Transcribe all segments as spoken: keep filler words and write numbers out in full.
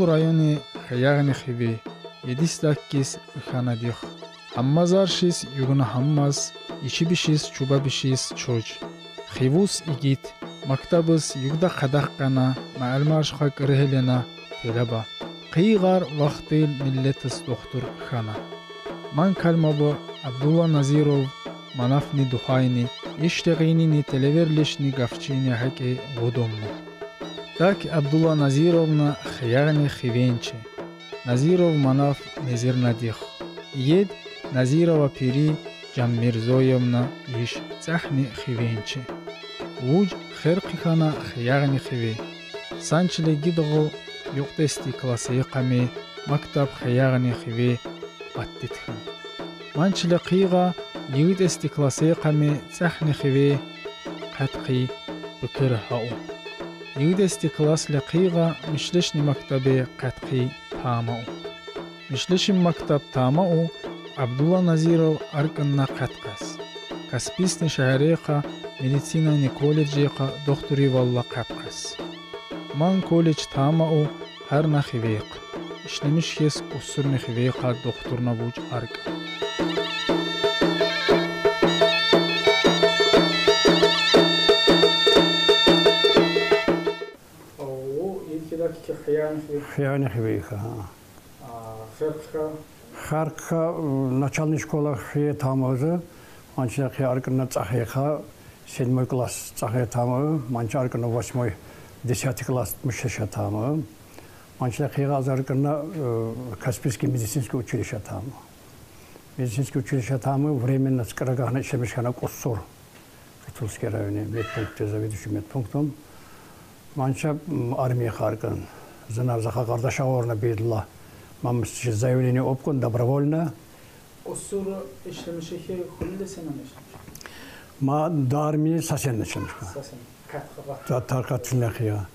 Райони Хиягъни хиве, едис-даккис ыхана дих. Гьаммазаршис югъна гьаммаз, ичибишиз, чубабишиз чуж. Хивуз игит, мактабиз югда къадагъ кьана, муаллимар шуха кӀиргьелена, телеба. Хъийгъар вахтил миллетиз духтур хьана. Ман калмаба Абдулла Назиров манафни дуьхайни, ишлегъинини, телеверлишни, гафчини гьакӀи гъудумна. Так Абдулла Назировна Хиягъни хивенчи. Назиров манаф незирна дих. Иед Назирова пири Жанмирзоевна иш цӀагьни хивенчи. Вуж хер хъийи хьана Хиягъни хиве. Санчиле гидгъу юкьтесди классейи къами мактаб Хиягъни хиве атдид хьана. Манчиле хъийгъа йигъитӀесди классейи къами цӀагьни хиве къаткъи бикир гьау. ЙигъитӀесди классле хъийгъа мишлешни мактабе къаткъи тамау. Мишлешин мактаб тамау Абдулла Назиров аркӀанна къаткъас. Каспийсни шегьерейхъа медицинайни колледжейхъа духтуривалла къапкъас. Ман колледж тамау гьарна хивейхъ. Ишлемиш хьиз кӀусурни хивейхъа духтурна вуж аркӀ. О, илкидак ки Хиягъни хиве. Хиягъни хивейха, гьа. А, хер хъийи хьа? Хер хъийи хьа, начальный школа хиве тамагъза, манчиле хъийи аркӀанна цӀагьейха, седьмой класс цӀагьей тамагъза, манчи аркӀанна восьмой, десятый класс мишлеша тамагъза. Манчиле хъийгъа аз аркӀанна, э, Каспийский медицинский училище тамагъза. Медицинский училище тамагъза, временно цикӀрагагьна ишлемиш хьана кӀусур. Кутузовский районе, медпункте, заведующий медпунктом. Манча, м, армиягъ аркӀан. Зунар захъа къардаш авурна бедла. Ман мис чи заявление обкъун добровольно. Кусур ишлемиш хьи, хулиле сенна ишлемиш? Ма до армии са сенна ишлемиш. Са сенна. Къаткъи къат. Та-, таркъатинле хъийгъа.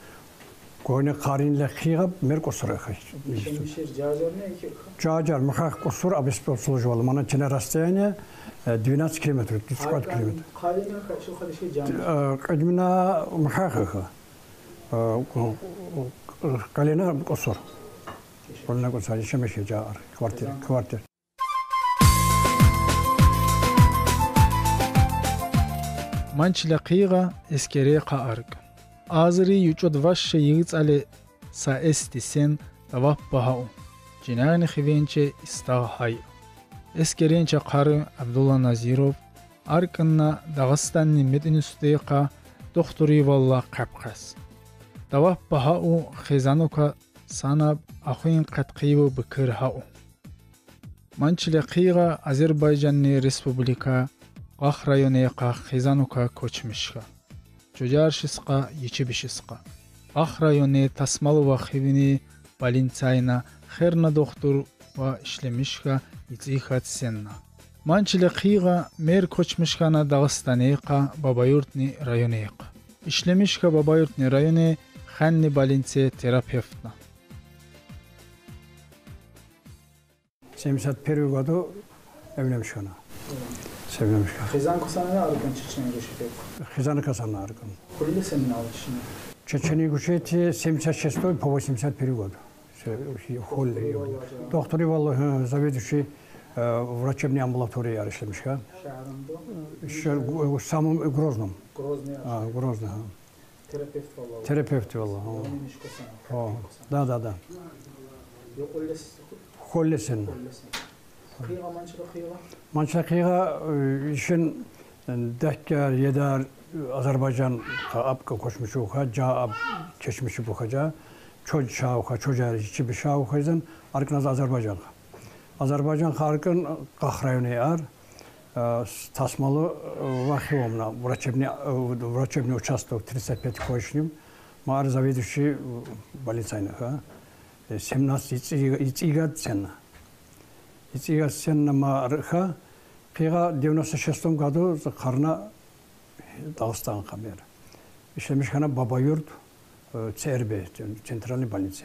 Къойни къаринле хъийгъа, мер кусур хьи. Ишлемиш жажарни ки хьи? Жажар, муьгьакъ кусур, обеспечивал. Мана чина расстояние, э, двенадцать километров, тридцать километров. Къайдина, къайдина, къайдина, къайдина. Э, къадимна муьгьакъ хьи. Э, къ-, къ-, къ-, къалена кусур. Къалена кусур, ишлемиш жагъар. Квартир, квартир. Манчиле хъийгъа эскерейхъа аркӀ. Азири ючӀуд ваш ше йигъицӀали са эсди сен давап багьау. Чинагъни хивенче истагъ гьай. Эскеренче хъари Абдулла Назиров аркӀанна Дагъустанни мединститутейхъа духтуривалла къапкъас. Давап багьау хизанука санаб ахвин къаткъиву бикир гьау. Манчиле хъийгъа Азербайжанни республика Къах районейхъа хизанука кочмиш хьа. Чужаршискъа, ичибишискъа. Къах районе тасмалува хивини больницайна херна духтур ва ишлемиш хьа ицӀи хьат сенна. Манчиле хъийгъа мер кочмиш хьана Дагъустанейхъа Бабаюртни районейхъа. Ишлемиш хьа Бабаюртни районе ханни больнице терапевтна. Семьдесят первый году эвленмиш хьана. Эвленмиш хьана. Хизанука санна аркӀан, чечен гуьшетек? Хизанука санна аркӀан. Хулиле сенна ишлемиш? Чечен гуьшете семьдесят шестой по восемьдесят первый год. Се-, хулиле. Духтуривалла, гьа, заведующий, э, врачебной амбулаторияяр ишлемиш хьа. Шагьарда? Шу, гу-, самом Грозном. Грозный. А, Грозный, гьа. Терапевтивалла. Терапевтивалла, гьа. О, да, да, да. Хулиле сенна. Хулиле сенна. Хъийгъа манчиле хъийгъа? Манчиле хъийгъа, э, ишин, э, деккер, едар, э, Азербайжан хьа, аб хьа кочмиш хьа, жа аб кечмиш хьа жа. Чуж шавха, чужар ичибиш шавха изан, аркӀан аз Азербайжан хьа. Азербайжан хьа аркӀан Къах районейар. Э, с-, тасмалу, э, вахивумна, врачебный, э, врачебный участок тридцать пять коечный, ма ар заведующий, э, больницайна хьа. Э, семнадцать ицӀи-, ицӀигад сенна. ИцӀигад сенна ма ар хьа, хъийгъа девяносто шестом году за хъарна Дагъустан хьа мер. Ишлемиш хьана Бабаюрт, э, Ц Р Б, цен-, центральный больнице.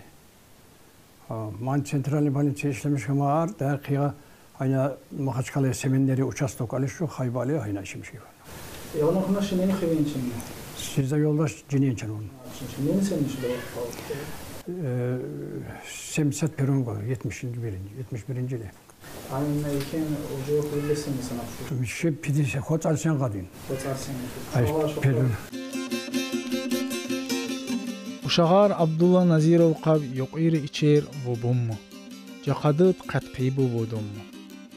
А, ман центральный больнице ишлемиш хьа ма ар, да хъийгъа гьана Махачкъалае Семенлери участок алишу, Хайбале гьана ишлемиш хьа. Яна хьана шинени хивенчен? Шиза ёлдаш жиненчен он. Шинени сенна ишлемиш хьа? Э, семьдесят первом году, yetmiş birinci, yetmiş birinci yılı. Aynı iken ocak bilirsin sana şu. Şey, pidi se, hoç alsen kadın. Koçarsın. Ay, pedi. Uşağar Abdulla Nazirov qab yoqiri içer vobummu. Caqadıt qatqi bu vodummu.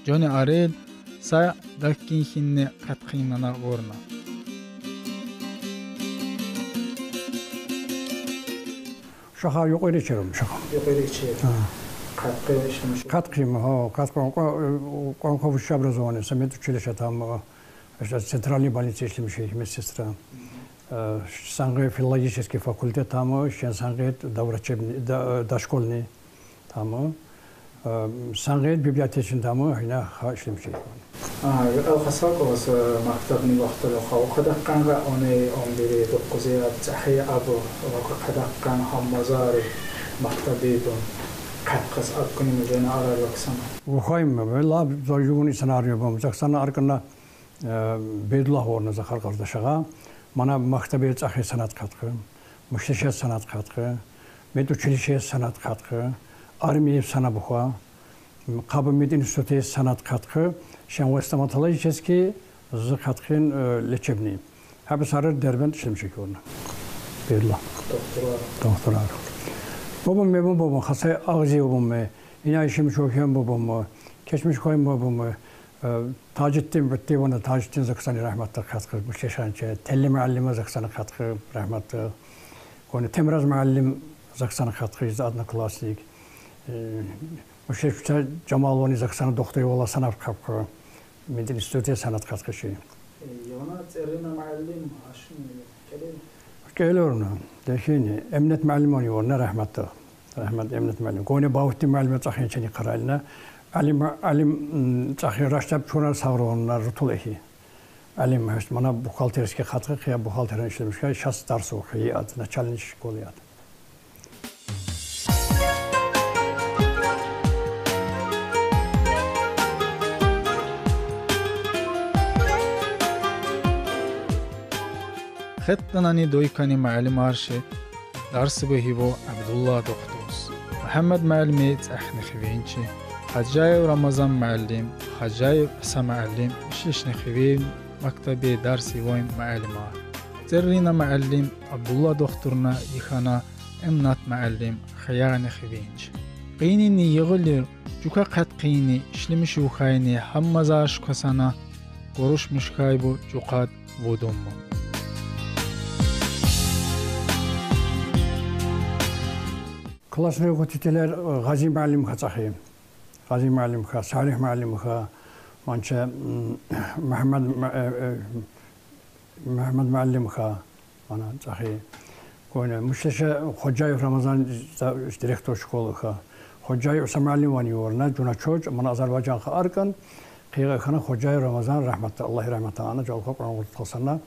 Coni arel sa dakkin hinne qatqinana vorna. Uşağa yoqiri içerim, uşağa. Yoqiri içer. Ha. Qatqi işlemiş. Katkıyım, ha, katkı, он кого высшее образование, sa медучилище там, э, işte центральный больница işlemiş, медсестра. Э, Sanğe филологический факультет там, şen sanğe доврачебный, до-, э, дошкольный там. Э, Sanğe библиотечный там, yine ha işlemiş. Aa, al hasal olsa maktabni vaqtı yoqa. O qadaqqanğa on, on biri, doqquzu, çahi abu, o qadaqqan hammazari maktabi bu. Qatqız akkuni mücene arar yoksana. Vuhayım mı? Valla zor yuğun insan arıyor bu. Zaqsana arkında, e, Bedullah orna zaqar qardaşağa. Mana maktabi çahi sanat katkı, müşteşe sanat katkı, медучилище sanat katkı, armiye sana buha, qabı мединституту sanat katkı, şen ve стоматологический zı katkın, e, лечебный. Hep sarı Derbent işlemiş ki orna. Bedullah. Doktora. Doktora. Bobum me, bobum, hasay ağzı bobum me. İna işim çok hem bobum mu? Keçmiş koyun bobum mu? E, Tacittin bitti bana, Tacittin Zıksani rahmetli katkı, bu şeşançı. Telli muallime Zıksani katkı, rahmetli. Konu Temraz muallim Zıksani katkı, одноклассник. E, bu şey, Cemal onu Zıksani doktor yola sanat katkı. Medinstitutı sanat katkı şey. Yona Zerrina muallim aşın kedi. Geliyor ona. Dekini, Emnet muallim onu yorna rahmetli. Rahmet Emnet muallim. Kone Bauttin muallim çahin çeni karalina. Alim, alim, m, çahin raştap çona sağrı onunla rutul ehi. Alim, işte, mana buhalterski katkı, kıya buhalterin işlemiş, kıya şas darsı okuyor, adı, начальный школы adı. Xetlanani doykani muallim arşi, darsı bu hivo Abdullah doktorus. Muhammed muallimi tsahni xivinçi. Haccayev Ramazan muallim, Haccayev İsa muallim, işlişni xivin, maktabi darsi voyn muallimar. Zerrina muallim, Abdullah doktorna yıxana, Emnat muallim, xıyani xivinç. Qıynini yığılir, cuka qat qıyni, işlemiş yuxayni, hammazar şukasana, goruşmuş kaybu, cukat, vodummu. Классный руководитель, e, Gazi muallim katsahim. Gazi muallim ka, Salih muallim ka, mançe, m, Mehmet, e, e, Mehmet muallim ka, mana çahi. Koyne, müşteşe Hocayev Ramazan, direktor şkolı ka. Hocayev İsa muallim vani orna, cuna çoç, mana Azerbaycan ka arkan, kıyığa kana Hocayev Ramazan rahmetli, Allah rahmetli ana, col ka Kur'an kurtulsana.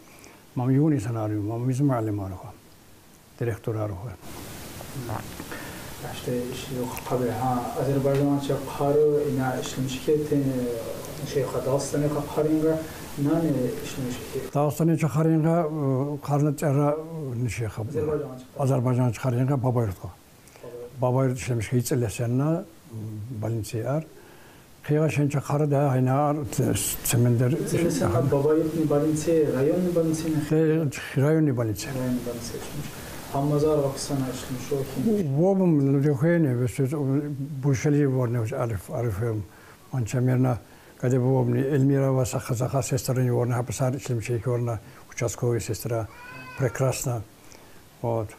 Mam yuni sanarım, mam bizim muallim arı ka. Direktor arı ka. İşte iş yok kabe ha Azerbaycanca karı ina işlemiş ki te şey Dağıstan'a karınga nane işlemiş ki. Dağıstan'a karınga, e, karnı çara, e, nişe kab. Azerbaycanca. Azerbaycan'a karınga Babayurt ka. Babayurt işlemiş ki hiç lesenna, e, больницеяр. Kıyığa şen çakarı da haynar, t-, semender. Mesela Babayurtni больнице, районный больнице ne? Te-, rayonni больнице. Rayonni больнице işlemiş. Hammazar vaksana işlemiş o kim? Вобум лудехуене, весез, бушели ворне, ариф, арифем. Манча мерна, каде вобумни, Эльмира ва Саха, Саха сестрани ворна, хапсар işlemiş ki orna, участковый сестра, прекрасно. Вот.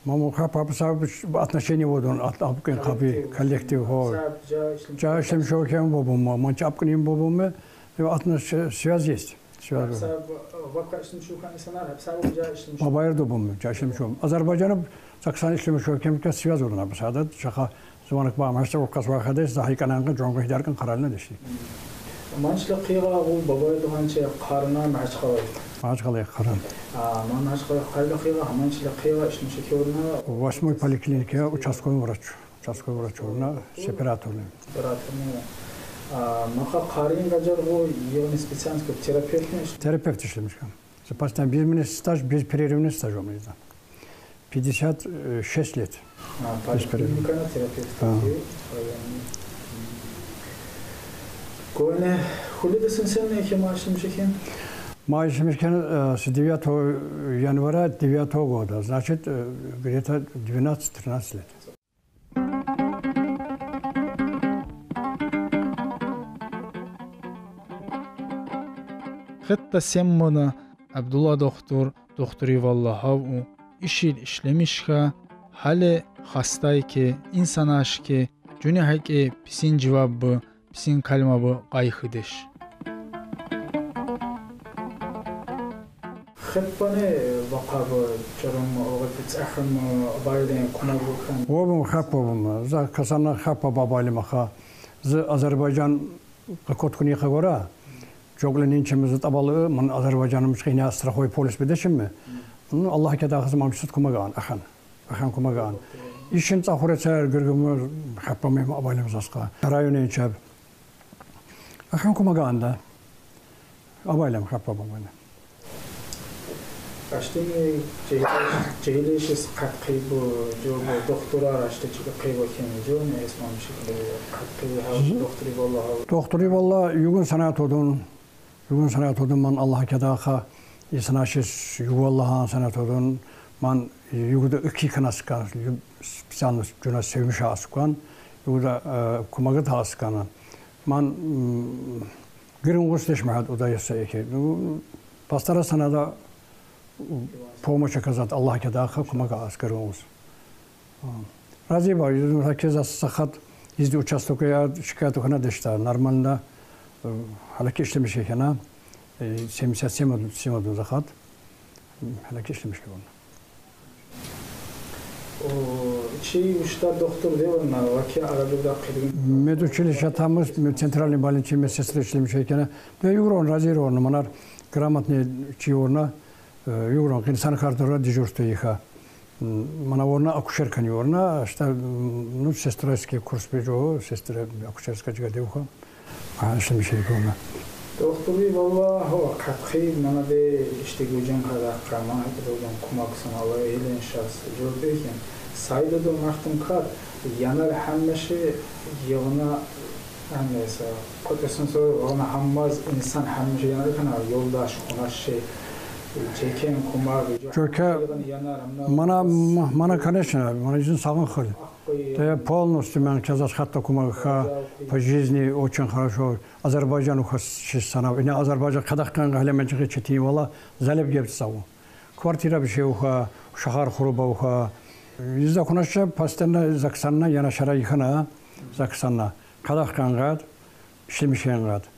Маму хап, хапсар отношение вот он, от, от, каби, коллектив, вот. Ca işlemiş. Ca işlemiş o kim вобум, манча апкним вобум, отнош-, связь есть. Связь. Hepsi vaka işlemiş o insanlar, hepsi bu ca işlemiş. Babayır da bu mu? Ca işlemiş o. Azerbaycan'ı saksan işlemiş o kim ki связь olun abi. Sada şaka zamanık bağım, işte o kas vakade, zahi kananka, congo hiderken kararına düştü. Mançla kıyığa bu Babayır doğançı karına maç kalay. Maç kalay karan. Aa, man maç kalay kayla kıyığa, mançla kıyığa işlemiş ki oruna. Восьмой поликлинике участковый врач. Участковый врач orna, сепараторный. Bırakın. Aa, maka karın gacar bu yılın специальность terapevt mi? Терапевт işlemiş kan. Zaten bir mini staj, bir перерывный staj olmayız da. Пятьдесят шесть лет. А, поликлиникада терапевт. Гуьне хвалидасин сен, яке ма ишлемиш екен? Ма ишлемиш екен с девятого января девятого года, значит, где-то двенадцать-тринадцать лет. Хетта сен мана, Абдулла дохтур, дохтури валла гьав у, ишил ишлемиш хьа, гьале хастай ки, инсан аш ки, жуни гьакӀи писин живаб бы, писин калма бы къай хьидеш. Хаппани вакъа бы, чарам, огъи пицӀахъам, абайлин кумак гухан? Вабум, хаппа вабум. За касана хаппа абайлима хьа. Зи Азербайжан къакоткуни къагора. Жокьла нинчеми зи тӀабалы, ман Азербайжаным чкъиня страховой полис бедешими. Ну, Аллагь кеда хьиз ман чсут кумак ган, ахъан. Ахъан кумак ган. Ишин цӀахуре цар гиргими хаппа мем абайлим заска. Районин чеб. Ахъан кумак ган да. Абайлим хаппа бабана. Аштини жегьилиш-, жегьилишиз къаткъи бу, жо бу дохтурар ашти чиги къи бу кени жо, не эсмамиши къаткъи гьав дохтури валла гьав. Дохтури валла югъун сана тодун. Югъун сана тодун ман Аллагь кеда хьа, и сана шиш югъ валла гьан сана тодун. Ман югъда ики кана сукан, ю-, специально жуна севмиш аскан, югъда кумагы та аскана. Ман гирин гъус деш магьад уда яса яке. Ну, пастара сана да помощь оказать, Аллагь кеда хьа, кумак аскан гъус. Рази ба, юзун гьакез ас сахат изди участокъа я шикаят хьана дешта. Нормально, гьалаки ишлемиш хьана, семьдесят семь одун, семь одун сахат, гьалаки ишлемиш хьана. О, чи ушта дохтур девирна, ваки арабида къиргин. Медучилище тамыз, мед центральный больничный медсестра ишлемиш хьана. Де югърон, рази рон, манар грамотный чи орна, югърон, къинсан кардора дежурство йиха. Мана орна акушеркани орна, ишта, ну, сестройский курс бежо, сестра акушерская жига девха. А, ишлемиш хьана. Дохтури валла гьав, къаткъи мана де ишти гужен къадахъа, ман гьакъ догъун кумак сана, Аллагь илин шас, жо бехин. Сайдуду мартын кар, янар гьаммаши йигъна, гьаммаса, къутусын со, вана гьаммаз инсан гьаммаши янар хьана, ёлдаш, хунаши, жекен кумак, жо. Жеке янар, амма мана, мана, конечно, мана изин сагъын хьил. Де полностью мен кезас хатта кумак хьа, по жизни очень хорошо. Азербайжан ухаш шиш санав. Ина Азербайжан къадахъ къан гьале мен чиги четин валла, залеб геб сав. Квартира биши уха, ушагъар хуруба уха. Изда хунаши постоянно за ксанна, яна шара йихана, за ксанна. Къадахъ къан гъат, ишлемиш хьан гъат.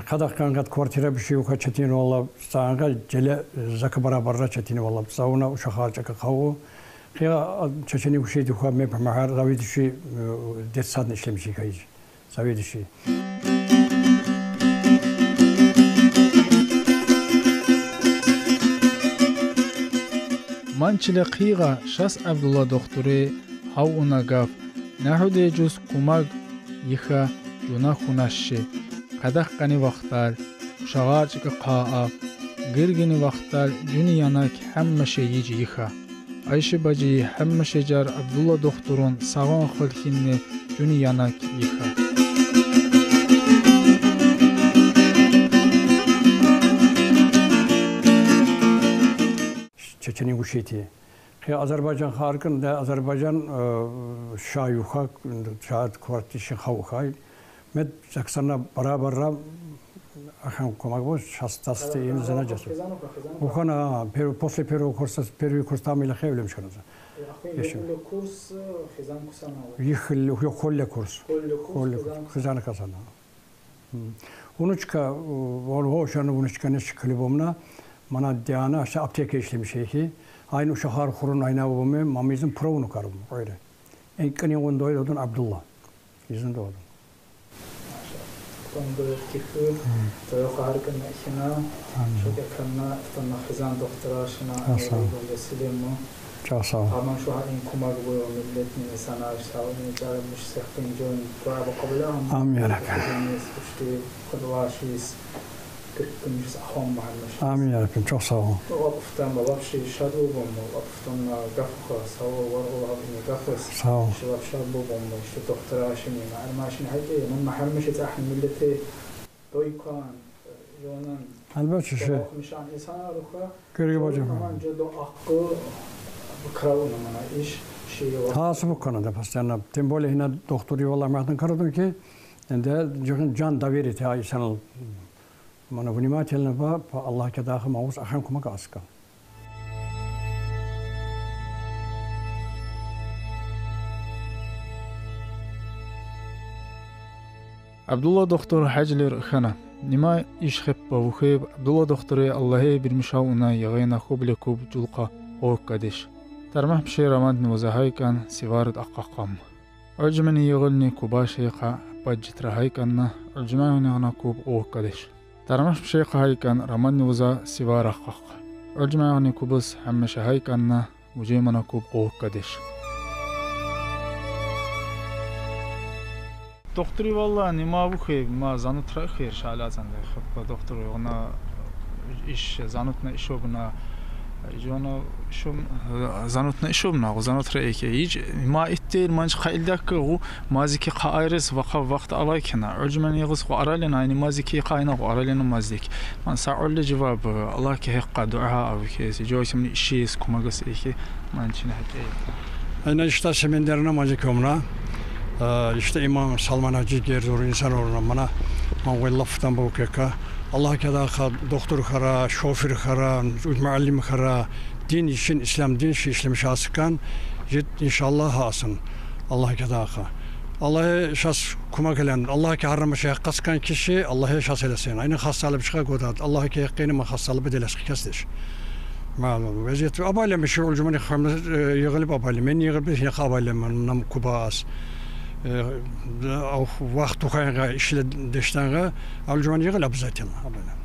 Къадахъ къан гъат квартира биши уха четин валла, сагъа желе зака барабарра четин валла. Савуна ушагъар чакъа къав. Къия Чечен-Ингушетия уха мепа магьар заведующий детсадни ишлемиш хьайи. Заведующий. Ман чиле къигъа шас Абдулла дохтури гьав уна гаф. Нагьуде жуз кумак йиха жуна хунаши. Къадахъ къани вахтар, ушагъар чиги къа а, гиргини вахтар жуни янак гьаммаши йиж йиха. Айши бажи гьаммаши жар Абдулла дохтурун сагъын хьил хьинни жуни янак йиха. Чечен-Ингушетия. Къия Азербайжан харкъын да Азербайжан ша юха, ша квартиши хав хьай. Мед за ксанна барабарра ахъан кумак бу, шас дасте ин зана жасу. Ухана, пер-, после первого курса, первый курс там или хевлем шаназа. Ахъин, ешим. Курс, хизан кусана. Йихил, ё, холле курс. Холле курс, холле хизан кусана. Внучка, вал гъошан внучка не шикли бумна, мана Диана, ша аптека ишлемиш хьи. Айну ушагъар хурун айна буми, мамизин правнукар бу, ойре. Эн къини вун дойдун Абдулла. Изин дойдун. Машалла. Тонду киху, тойо харкын эхина, шоке канна, тонна хизан дохтура шина, амиру силему. Чагъ сав. Аман шу гьа ин кумак бу миллетни, инсанар, савни, чарымиш сехтин жон, дуа бу къабул ам. Амин, я Рабби. Ушти къудлашиз. Türk kümüş ahon varmış. Amin ya Rabbim, çok sağ ol. Lap uftan, lap şey şad olun mu? Lap uftan da gafı, sağ ol, var ol abi, ne gafı. Sağ ol. Şu lap şad olun mu? İşte doktora şimdi, ermaşın hadi, men mahemmiş et ahın milleti doykan, yonan. Elbette şey. Okumuş an insan aruka. Görüyor hocam. Aman jodo akı, bu kravuna mana iş, şey yok. Hası bu konuda, постоянно. Тем более, hina doktor, vallahi, mahtan karadın ki, de can, can daveri te ay sanal. Mana внимательно ба, ба Аллагь кедахы мавус ахем кумак аска. Абдулла дохтур гьажлер хьана. Нима иш хеппа вухеб, Абдулла дохтуре Аллагье бирмишав уна ягъена хуб ле куб жулкъа къувукъ кадеш. Тармагь пише Рамадни вуза гьайкӀан сиварат акъакъам. Уржумени йигъилни Куба шейха Аббаджитра гьайкӀанна, Уржумени гъана куб къувукъ кадеш. Тармагь пише хьайкӀан Рамадни вуза сивара акъакъ. Уржумени кубус гьамиша гьайкӀанна, вужемана куб къувукъ кадеш. Дохтури валлагь нима вухеб, ма занутра хер шалазан де хаппа дохтур гъана иш, занутна ишобна, жона шум, занутна ишобна, гъу занутра эке. Иж ма иттер манж къайилдакка гъу мазики къа айрес ваха вахт алай кена. Уржумени йигъус къу аралена, айни мазики къайна къу аралена мазики. Ман саулли жаваб, Аллагьке гьекъа дуа авкес, жойсимни ишис кумагас эки, ман чина гьакӀе. Айна ишта семендерна мазики умна. Э, ишта имам Салман гьажи герзур инсан орна мана. Ман гъой лафтан бу кека. Аллагь кеда ха дохтур хара, шофир хара, муаллим хара, дин ишин, ислам дин ши ишлемиш асыкан, жит иншаллагь гьасын. Аллагь кеда ха. Аллагь шас кумак элен, Аллагьке гьаррама шей къаскан киши, Аллагь шас элесин. Айна хасталы бишха гъодад, Аллагьке гьекъини ма хасталы беделес къикес деш. Малум. Везият абайлем ши Уржумени хамыз, э, йигъилиб абайлем. Мен йигъилиб хина абайлем, нам Кубас. Э, ав вахт тухайгъа, ишле дештангъа, Уржумени йигъил обязательно абайлем.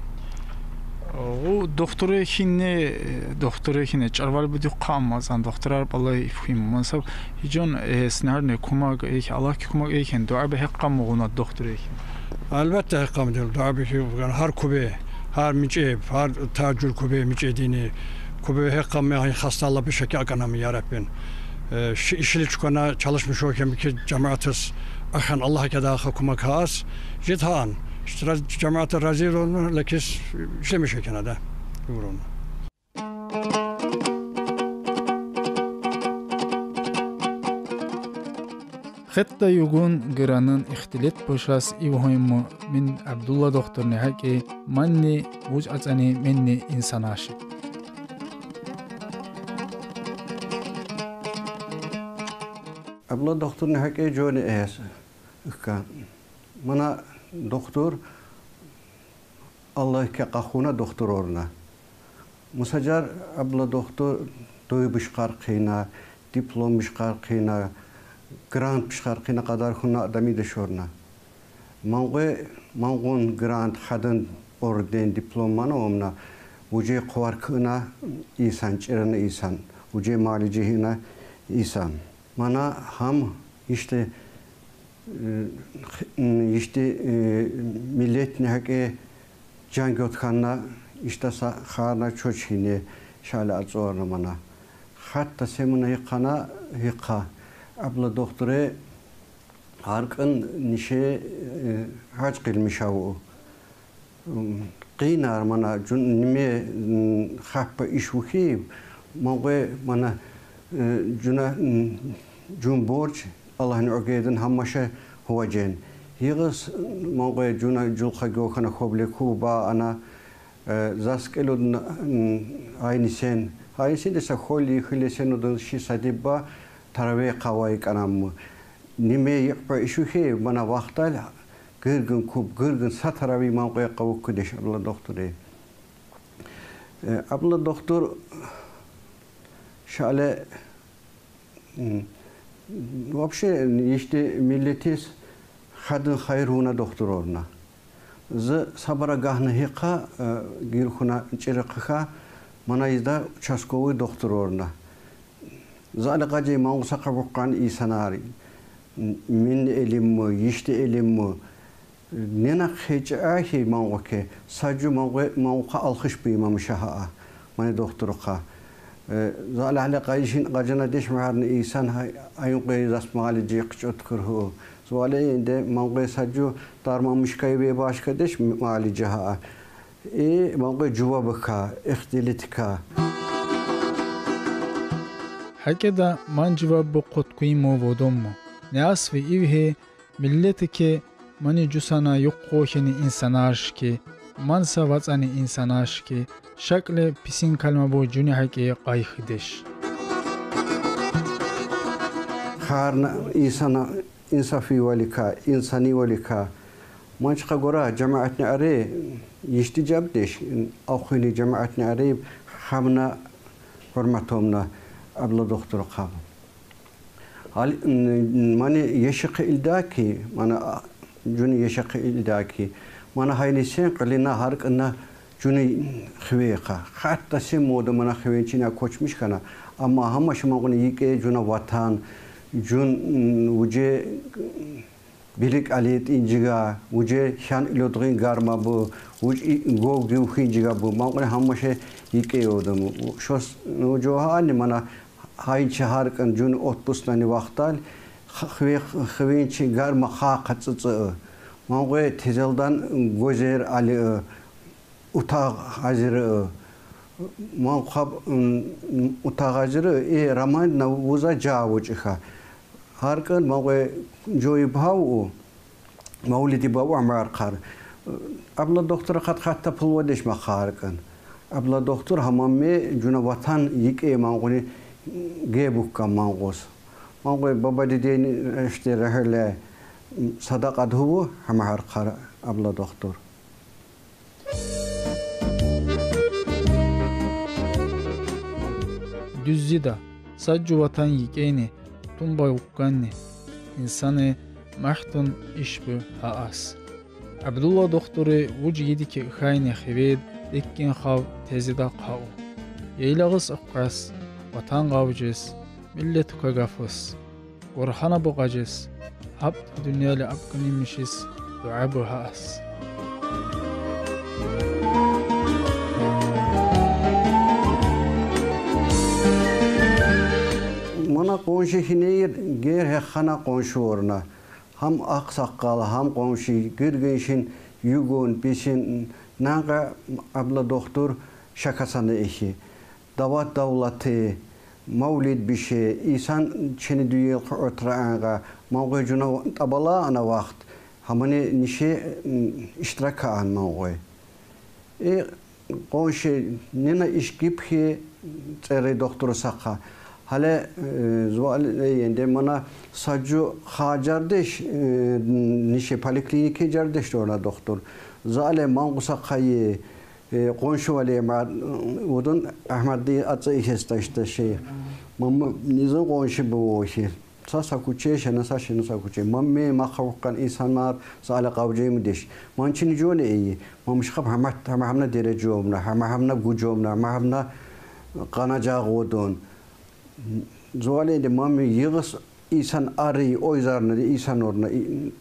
О, дохтуре хине, дохтуре хине, чарвал буди къамазан дохтурар балай фхим. Мансаб гьижон, э, снарне кумак, э, Аллагьке кумак, э, хин дуа бе гьекъам гъуна дохтуре хин. Албетте гьекъам дел, дуа бе хин, гъуна гьар кубе, гьар мичӀеб, гьар та жур кубе, мичӀедини, кубе гьекъам ме гьин хастала бишаки аканам, я Раббин. Э, ши ишли чукана, чалышмиш о кем ки жамаатас, ахан Аллагь кеда ха кумак гьас, жит гьан. Ишт раз-, жамаата рази рон, лекис ишлемиш о кена да. Юрон. Хетта югун гранын ихтилет пошас ивгьойму мин Абдулла дохтурни гьакӀи манни вуж ацӀани менни инсанаши. Абдулла дохтурни гьакӀи жони эс. Икка. Мана дохтур Аллагьке къахуна дохтур орна. Мусажар Абдулла дохтур дойбуш къаркъина, дипломбуш къаркъина, грант бишкъаркъина къадар хуна адамидеш орна. Ман гъуй, ман гъун грант, хадын орден, диплом мана умна, вужей къувар куна исан, чирана исан, вужей мали жигьина исан. Мана гьам иште Э, ишти, э, миллетни гьакӀи жан гьотканна, ишта са хана чочине шала ацӀорна мана. Хатта семуна гьикъана гьикъа. Абла дохтуре гьаркьин нише, э, гьаж къилмишав. Къинар мана жун ниме, хаппа иш вухи, ман гъуй мана, э, жуна, жун борж, Аллагьни огъедин гьаммаша гьуважен. Йигъис ман гъуй жуна жулха гохана хобли куба ана, э, зас кӀелудна, айнисен. Айнисен деса холи хилесен удун ши садибба тараве къавай кӀанамму. Ниме йикъпа ишухи мана вахтал гиргин куб, гиргин са тарави ман къуй къавукку деш Абла дохтури. Э, Абла дохтур шале, м, вообще ишти миллетис хадин хайруна дохтур орна. Зи сабара гагьна гьикъа, э, гирхуна чӀирикъиха, мана изда участковый дохтур орна. Зали къажи ман гъуса къавуккъан инсанар, мин элимму, ишти элимму, Нена хечи ахи манго ке, саджу манго, манго ха алхыш бу имам шаха а, мани дохтуру ха. Э, залахле къайшин, къаджана деш махарны исан хай, аюн къе зас мали джи къчот курху. Зуале инде манго саджу дарман мишкай ве башка деш мали джаха а. И манго джувабы ка, ихтилит ка. Хакеда ман джувабы къоткуи мо водоммо. Неасви ивхе миллети ке мани джусана юкъ къохени инсанаш ке, ман са вацани инсанаш ке, шакле писин калма бу джуни хакъе къайхидеш. Харна инсана инсафи валика, инсани валика. Манчха гора джамаатни аре, ишти джабдеш, ахуни джамаатни аре, хамна хурматомна, абла дохтур хаб. Ал, м, мани еши къилдаки, мана, а, джуни еши къилдаки. Мана хайни сен къылина харкъына джуни хиве ха. Хатта сен мода мана хивенчина кочмиш хана. Амма хамаша мангуни йикъе джуна ватан, джун, м, удже билик алет инджига, удже хян илодгин гарма бу, удж и-, гов гиухин джига бу. Мангуни хамаша йикъе одам. Шос, ну, джоха ани мана хайнчи харкъын джуни отпускнани вахтал, х-, хве-, хвенчи гарма ха къаццӏы. Мангуй тезелдан гозер али, э, утагъ азир, э, ман хаб, м, утагъ азир, э, Раманна вуза джа вучӏиха. Харкъын мангуй джой бау, мавлиди бау амар къар. Абла дохтур хат хатта пул вадеш ма харкъын. Абла дохтур хамамме джуна ватан йикъе мангуни гебукка мангус. Мангуй баба дидени ишти рахиле садакъа дхуву хама харкъар абла дохтур. Дюззида, саджу ватан йикӏени, тумба укканни, инсани махтун ишбу хаас. Абдулла дохтури вуджи йиди ки хайни хивед, эккин хав тезида хау. Яйлагъыс уккас, ватан гъавджес, миллет ука гафыс. Орхана бугъаджес, хапт дуньяли абкъунимишис дуа бу хаас. Мана къонши хинейир гер хехана къонши орна. Хам акъсакъал, хам къонши, гиргиншин, югун, писин, нанга абла дохтур шакасана эхи. Дават давлати, мавлид бише, исан чини дуел отраанга, мангуй джуна табала ана вахт, хамани нише, м, иштирак аан мангуй. Э, къонши, нина иш гибхи цӏери дохтур сакъа. Хале, э, зуал энде мана саджу ха джардеш, э, нише поликлинике джардеш дона дохтур. Зале мангуса хае, Э, къонши вале ма, удун Ахмадди ацӏа ихес ташта шей. Мамма низин къонши бу охи. Са са куче, шена са, шена са куче. Мамме ма хавкъан инсанар са ала къавджеми деш. Манчини джоне ии. Мамшхаб хамат, хама хамна дереджомна, хама хамна гуджомна, хама хамна къана джагъудун. Зуале де мамми йигъыс исан ари, ойзарна де исан орна, и-,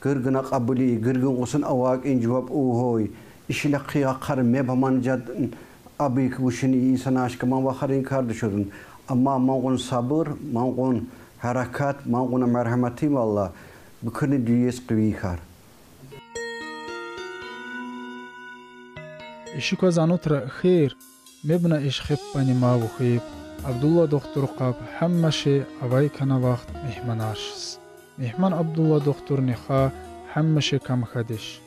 гыргына къабули, гыргын къусын авакъин джуваб ухой, ишила хъия хъар меб аман джад аби квушин исан ашка ман вахарин кардышудун. Амма мангъун сабыр, мангъун харакат, мангъуна мархамати валла, бу кырни дуес къивихар. Ишука занутра хер, мебна иш хеппани ма вухиб, Абдулла дохтур къаб хаммаше авай кана вахт мегьманаршиз. Мегьман Абдулла дохтурни ха хаммаше камхадеш.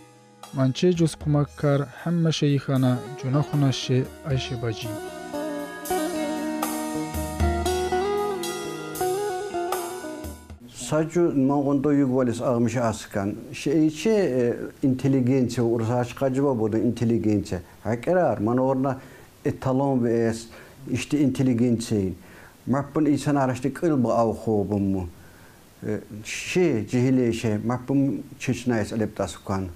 Манче джуз кумак кар хаммаше ихана джуна хунаше Айше баджи. Саджу мангъундо юг валис агъмиш аскан. Шейче, э, интеллигенция, урсач къаджиба буду интеллигенция. Хакерар, ман орна эталон вес, ишти интеллигенция. Маппун инсан арашти кылбы авхобуму. Э, ши, джихиле ши, маппум чечнаес алептас кан.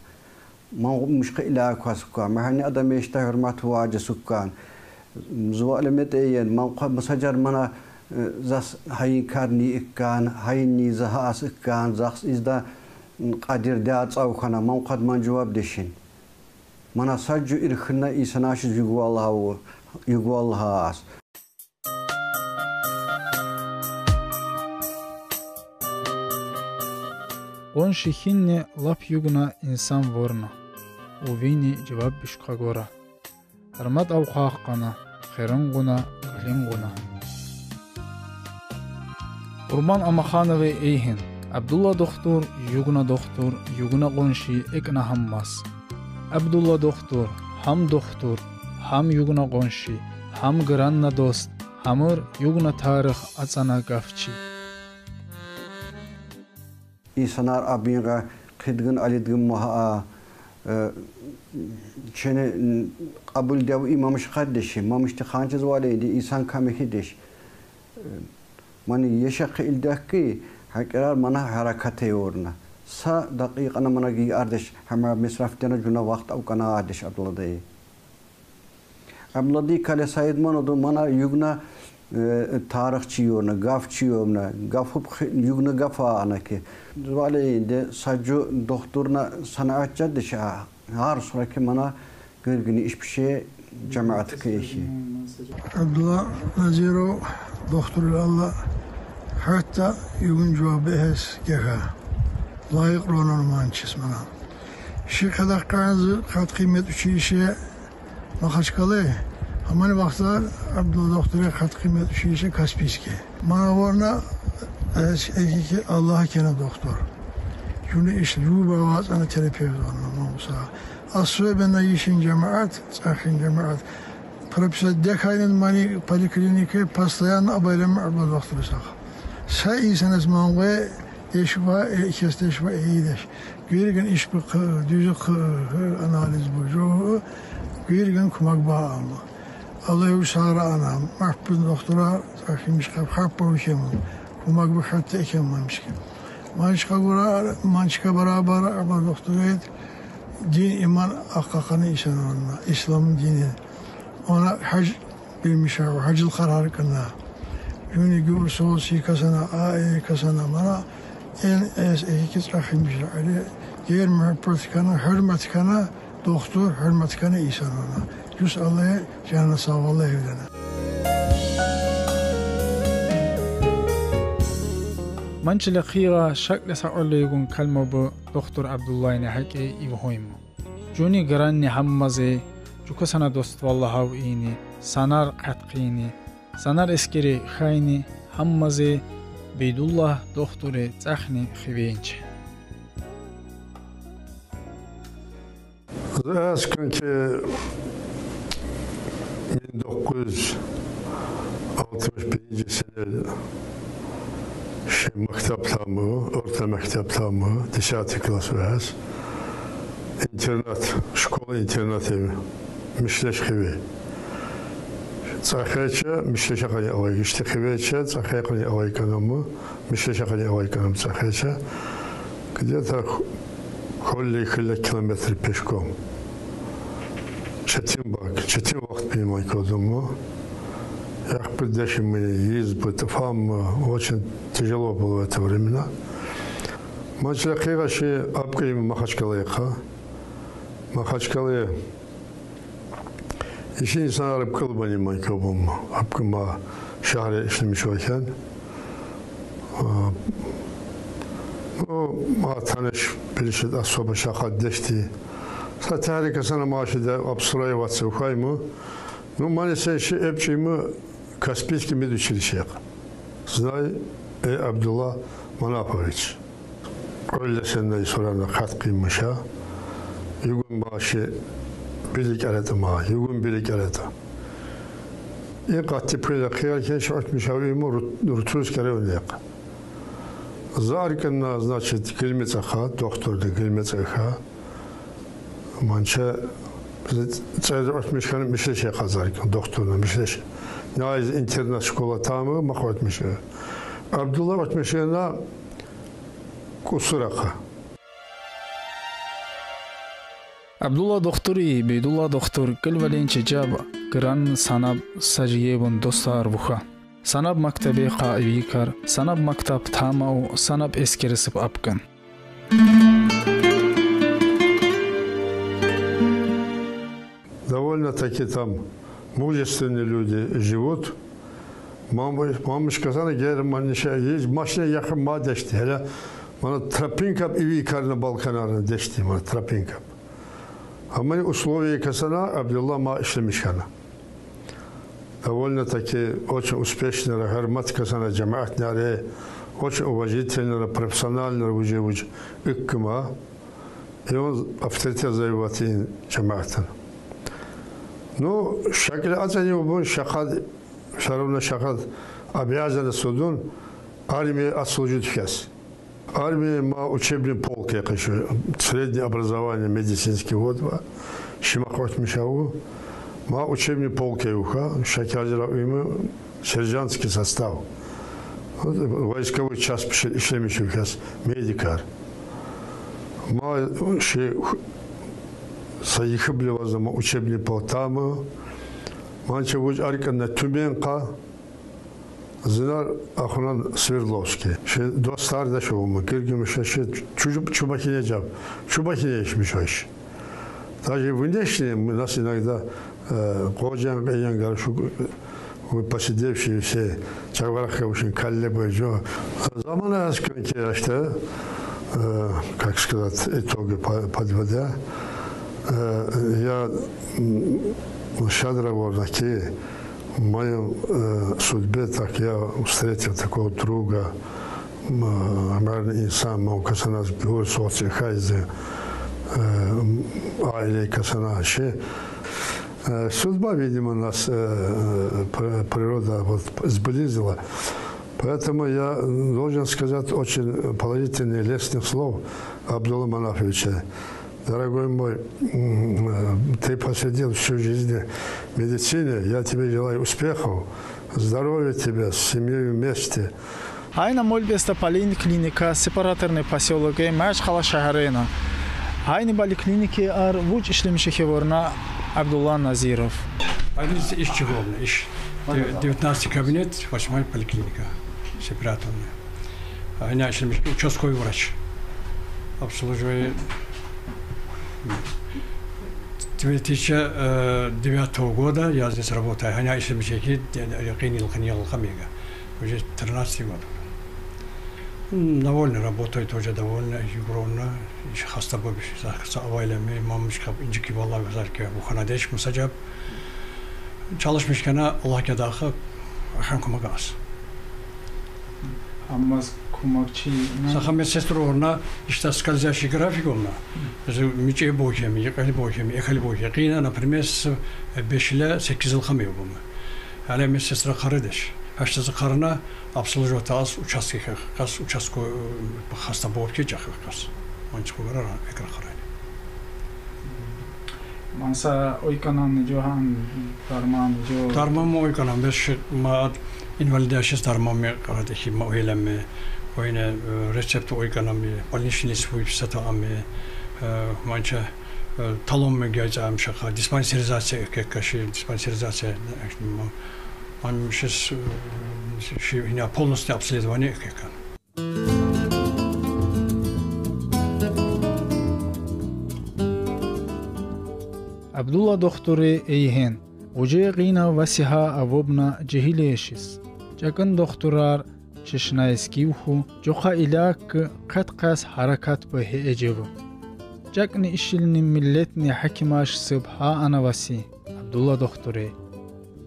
Мангъу мушкъи ила квас кан. Махани адам эшта хурмат ваджи суккан. Зуа алемет эйен, ман къа мусаджар мана, э, зас хайин карни иккан, хайин ни захас иккан, зас изда Къадир де ацӀав хьана, ман къад ман жавабдешин. Мана сад жув ирхинна инсанашиз югъвал гьав-, югъвал гьаз. Къунши хьинни лап югъна инсан вурна. Увини жаваб бишкъа гора. Гьармад авкъахъ хьана, хирин гъуна, кьилин гъуна. Къурбан Амахановай эгьин. Абдулла духтур, югъна духтур, югъна къунши, экӀна гьаммаз. Абдулла духтур, гьам духтур, гьам югъна къунши, гьам гранна дуст, гьамир югъна тарих ацӀана гаф чи. Инсанар абингъа хъидгин-алидгин мугьа, э, чини кьабулдев имамиш къаддеши, мамишди ханчиз валейди, инсан камихьидеш. Э, мани ешахъи илдахъи гьакӀирар мана гьаракат эвурна. Са дакъикъана мана гьиардеш, гьама месрафдена жуна вахт авкъана гьардеш Абдуллади. Абдуллади кале Саид ман оду мана югъна, э, тарихчи юрна, гафчи юрна, гаф гьуб хи-, югъна гаф ана ки. Валейинде сад жув духтурна санаат жаддеш а, гьар сура ки мана гиргин иш пише, жамаат ки иши. Абдулла Назиров духтур, Аллагь гьатта югъун жаваб бегьес геха. Лайикь рона ман чис мана. Ши къадагъ къанзи къад-къимет училище Махачкъала, гьамани вахтар Абдулла духтуре къад-къимет училище Каспийский. Мана вурна, э, экики Аллагь кена духтур. Жуни иш, жув бавацӀана терапевт вурна ман уса. Особенно ишин жамаат, цӀахин жамаат. Прописать дехайнин мани поликлинике постоянно абайлама Абдулла духтур сагъ. Са инсанас ман гъве дешва, э, кес дешва, э, деш. Гиргин иш бу къы-, дуьз къы-, анализ бу, жо-, гиргин кумак ба ама. Аллагь уьш сагърай ана, махпуз духтура, ахимиш къаб хаппа уьхема. Кумак ба хатта экем мамишки. Манчка гура, манчка барабар, ама духтурет, дин, иман акъакъана инсан вурна, ислам дини. Она гьаж билмиш ава, гьажил къарар кьана. Юни гур соси касана, а, э, касана мана, эн эс, э, ки цӀахимиш али, гер мугьаббат кана, гьуьрмет кана, духтур, гьуьрмет кана инсан вурна. Юс Аллагь, жана сав Аллагь эвлена. Ман чиле хъийра шакьле сагъуллу югъун калма бу духтур Абдуллайни гьакӀи ивгьуйму. Жуни гранни гьаммази, жука сана дустваллагь гьав ийни, санар къаткъини, санар эскери хайни, гьаммази Бейдуллагь духтури цӀахни хивейинчи. Заз куьнки минг докъуз юз алтмиш биринжи сенеде ши мектеб тамамы, орта мектеб тамамы, десятый класс вяз. Интернат, школа-интернат эм Мишлеш хиве. ЦӀахеча Мишлеша къани алай, ишти хивеча ЦӀахе къани алай кьанама, Мишлеша къани алай кьанам ЦӀахеча. Где-то х-, холли хилла километр пешком. Четин бак, четин вахт бимай кодума. Яхпи дешими, йизби, тфамма, очень тяжело было в это времена. Ман чиле хъийра ши апкьим Махачкъалае хъийра. Махачкъалае иши инсанар апкьил бани ман кобум, апкьима шагьре ишлемиш вакен. А, ну, ма таниш, билиш, особо шакъа дешти. Са тагьрика сана машида обстроиваться вахайма. Ну, мани сен ши эпчими Каспийский медучилищее. Знай, э, Абдулла Манапович. Къвалла сенна и сурана къаткъимиша. Югун маши билик арета ма, югун билик арета. И къатти пуйла хъияр кеш, артмиш авиму рут-, рутуз керевнек. Зарканна, значит, гилмица ха, докторда гилмица ха. Манча цӀер артмиш хьана Мишлеше къазаркан, докторна Мишлеше. Найз интернат школа тамамы, мах артмиш хьана. Абдулла артмиш хьана Кусурака. Абдулла духтури, Бейдулла духтур, кьил валин чечаб, гран санаб сажиебун дустар вуха. Санаб мактабе къа ивикар, санаб мактаб тамаму, санаб эскерисиб апкан. Довольно-таки там мужественные люди живут. Мамы-, мамышкасына германша, машина якын ма deşti. Hele bana тропинка ivi karnı Balkanlarına deşti, bana тропинка. Ama условия kasana Abdullah ma işlemiş kana. Довольно-таки очень успешный, hürmet kasana cemaatnare, очень уважительный, профессиональный, уже, уже ikkima. И он авторитет завоевать cemaatin. Ну, şekil açan bu şakat, все равно şakat обязаны судун армии отслужить вкес. Армии ма учебный полк якыşı, среднее образование медицинский вот ва, шима koşmuş avu. Ма учебный полк евха, şekercira uyumu, сержантский состав. Вот, войсковой часть işlemiş вкес, медикар. Ма şey, sayıkı bile vazda ма учебный полк tamı. Mançe vuc arkanına Tümenka, Zinar ahunan Свердловский. Şey, dostlar da şu mu? Girgimuşa şey, çocuk çubakine cevap. Çubakine işmiş o iş. Даже внешне мы нас иногда, э, kocan, eyen gar şu, вы посидевшие все, çavarak kavuşun, kalle boycu. Zaman askınki işte, э, как сказать, итоги подводя, э, я щадро вор на ки в моем, э, судьбе, так я встретил такого друга, м, наверное, инсан, мог касанас гор соци хайзы, э, м, aile kasana şey. Э, судьба, видимо, нас, э, пр-, природа вот сблизила. Поэтому я должен сказать очень положительных, лестных слов Абдулла Манафовича. Дорогой мой, м, э, ты посвятил всю жизнь медицине. Я тебе желаю успехов, здоровья тебе, с семьей вместе. Айна Мольбеста поликлиника, Сепараторный посёлокы, Махачкала şehrine. Ayni poliklinikiye ar vuc işlemiş ki vor na Abdullah Nazirov. Aynı işçi oldu, iş. Девятнадцатый кабинет, восьмая поликлиника, Сепараторная. А я işlemiş участковый врач. Обслуживаю две тысячи девятого года я здесь работаю. Hani işlemiş ki, yakın yıl, yakın yıl. Уже тринадцатый год. М, довольно работает, тоже довольно, югровна. İş hasta bu bir şey. Ailemi, mamış kap, inci ki vallahi güzel ki bu kana değiş musacap. Çalışmış kana Allah kedahı, ahan kuma gaz. Ama kumakçı... Saha медсестра orna, işte скользящий график orna. Bizi müçe bohemi, yıkali bohemi, ekali bohemi. Qina, например, beş ile sekiz yıl kamıyor bu. Hele медсестра karı deş. Haştası karına обслуживать az участки, kas участковый, hasta boğup geçecek kas. Mançık olarak ekra karayla. Mansa oykanan johan, darman jo. Darman mı oykanan, beş ma invalidler şiş darman mı, karate ki ma oylan mı, oyna, e, reçepte oykanan mı, больничный выписать mı, e, mança, e, talon mu geleceğim şaka, диспансеризация, kaşı диспансеризация, man şiş, e, şey, yine полностью обследование, Abdullah doxtori eyhen, vuce qina vasiha avobna cehileshiz. Çakın doxtorar çeşnayskiv hu, coxa ilak qat qas harakat bı he ecevi. Çakni işilni milletni hakimaş sıb ha anavasi, Abdullah doxtori.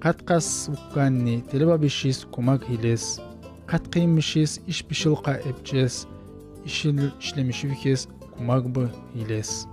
Qat qas ukkanni telebabişiz kumak hiles. Qat qıymışiz iş bişil qa epçes, işil işlemişiv kes kumak bı hiles.